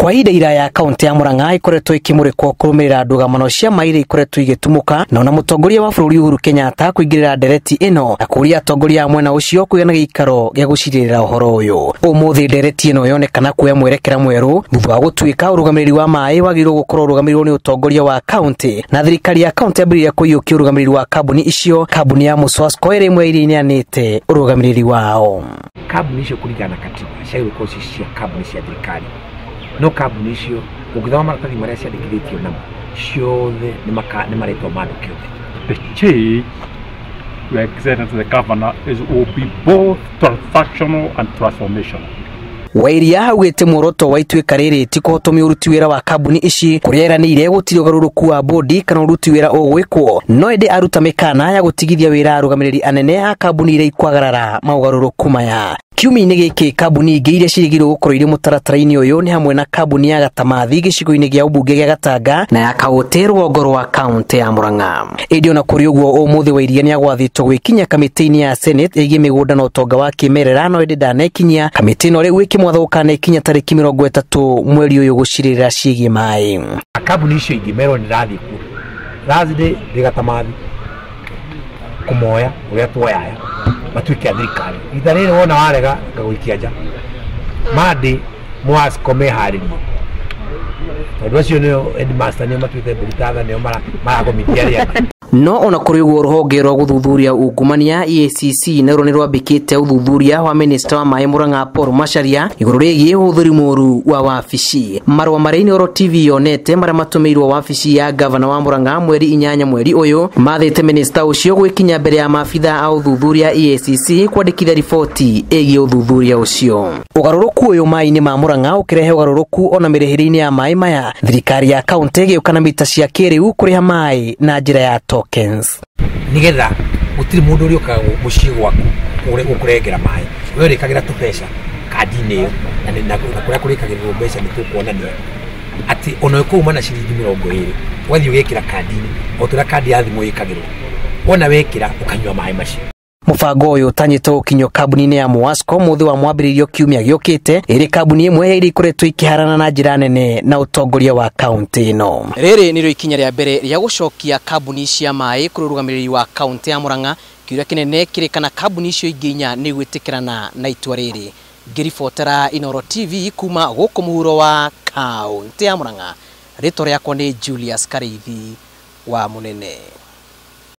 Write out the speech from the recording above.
Kwa ihinda iraya kaunti ya Murang'a ikoretwo ikimurikwo kurumirira ndugamano cia maĩ iria ikoretwo igĩtumũka na ona mũtongoria wa bũrũri Uhuru Kenyatta kũingĩrĩra ndereti ĩno na kũria atongoria a mwena ũcio kũgĩa na gĩikaro gĩa gũcirĩrĩra ũhoro ũyũ. Ũmũthĩ ndereti ĩno yonekana kuoya mwerekera mwerũ thutha wa gũtuĩka ũrũgamĩrĩri wa maĩ wagĩrĩirwo gũkorwo ũrũgamĩrĩirwo nĩ ũtongoria wa kaunti na thirikari ya kaunti yambĩrĩria kũiyũkia ũrũgamĩrĩri wa kambuni icio. Kambuni ya Muswasco ĩrĩ ĩmwe iria ineanĩte ũrũgamĩrĩri wao. Kambuni icio kũringana na katiba ciagĩrĩirwo gũkorwo ci cia kambuni cia thirikari, no kambuni icio ũngĩthoma maratathi marĩa ciandĩkithĩtio namo ciothe nĩ marĩtwa ma andũ kĩũmbe. The change we extend to the governor is will be both transactional and transformational. Wairia augĩte muoroto wa ituĩka rĩrĩ ti kũhotomia ũruti wĩra wa kambuni ici kũrĩa eranĩire gũtirĩ ũgarũrũku wa bodi kana ũruti wĩra ũgwĩkwo, no ĩndĩ aruta mĩkana ya gũtigithia wĩra arũgamĩrĩri anene a kambuni iria ikwagarara maũgarũrũku maya. Kiumia-inĩ gĩkĩ kambuni ingĩ iria ciĩrĩgĩrĩirwo gũkorwo irĩ mũtaratara-inĩ ũyũ nĩ hamwe na kambuni ya Gatamathi gĩcigo-inĩ gĩa ũmbunge gĩa Gatanga na ya Kaũtĩ rũgongo rwa kaunti ya Murang'a. Ĩndĩ ona kũrĩ ũguo ũmũthĩ Wairia nĩagwathĩtwo gwĩkinyia kamĩtĩ-inĩ ya Senate ĩgiĩ mĩgũnda na ũtonga wa kĩmerera, no ĩndĩ ndanekinyia. Kamĩtĩ ĩno rĩu ĩkĩmwatha gũkanekinyia tarĩki 30 mweri ũyũ gũcirĩrĩra ciĩgiĩ maĩ. Kambuni icio ingĩ merwo nĩ ndathiĩ kuo Thursday ndĩ Gatamathi kũmoya ũrĩa tuoyaya matuĩke a thirikari. Ita rĩrĩ wona warega ngagũikia nja. Monday Mwasco meharĩrie tondũ acio nĩo headmaster nĩo matuĩte mbũri ta tha, nĩo maragomithia arĩa angĩ. No ona kũrĩ ũguo rũhonge rwa gũthuthuria ungumania EACC naruo nĩ rwambĩkĩte ũthuthuria wa minista wa maĩ Murang'a Paul Macharia igũrũ rĩgiĩ ũhũthĩri mũũru wa wabici. Marũa marĩa Inooro TV yonete marĩa matũmĩirwo wabici ya gavana wa Murang'a mweri 8 mweri ũyũ mathĩte minista ũcio gwĩkinya mbere ya maabitha a ũthuthuria EACC kwandĩkithia riboti ĩgiĩ ũthuthuria ũcio. Ũgarũrũku ũyũ maĩ-inĩ ma Murang'a ũkĩrehe ũgarũrũku ona mĩrĩhĩre-inĩ ya maĩ maya, thirikari ya kaunti ĩgĩũka na mita cia kĩrĩu kũrĩha maĩ na njĩra ya tokens. Nigetha gũtirĩ mũndũ ũrĩa ũkaga mũciĩ gwaku gũkũrengera maĩ, we ũrĩkagĩra tũbeca kandi-inĩ ĩyo, na kũrĩa kũrĩkagĩrĩrwo mbeca nĩ tũkuonania atĩ ona ũkũuma na ciringi 20 ũgathiĩ ũgekĩra kandi-inĩ o ta ũrĩa kandi ya thimũ ĩkagĩrwo, wona wekĩra ũkanyua maĩ macio. Mũbango ũyũ ũtanyĩtwo gũkinyio kambuni-inĩ ya Mwasco mũthĩ wa mwambĩrĩrio kiumia gĩũkĩte, ĩrĩ kambuni ĩmwe ya iria ikoretwo ikĩharana na njĩra nene na ũtongoria wa kaunti ĩno. Rĩrĩ nĩrĩo ikinya rĩa mbere rĩa gũcokia kambuni cia maĩ kũrĩ ũrũgamĩrĩri wa kaunti ya Murang'a. Kĩũria kĩnene kĩrĩ kana kambuni icio ingĩ inya nĩ igwĩtĩkĩrana na itua rĩrĩ. Ngĩribotera Inooro TV kuma gũkũ mũhuro wa kaunti ya Murang'a, rĩtwa rĩakwa nĩ Julius Karĩithi wa Mũnene.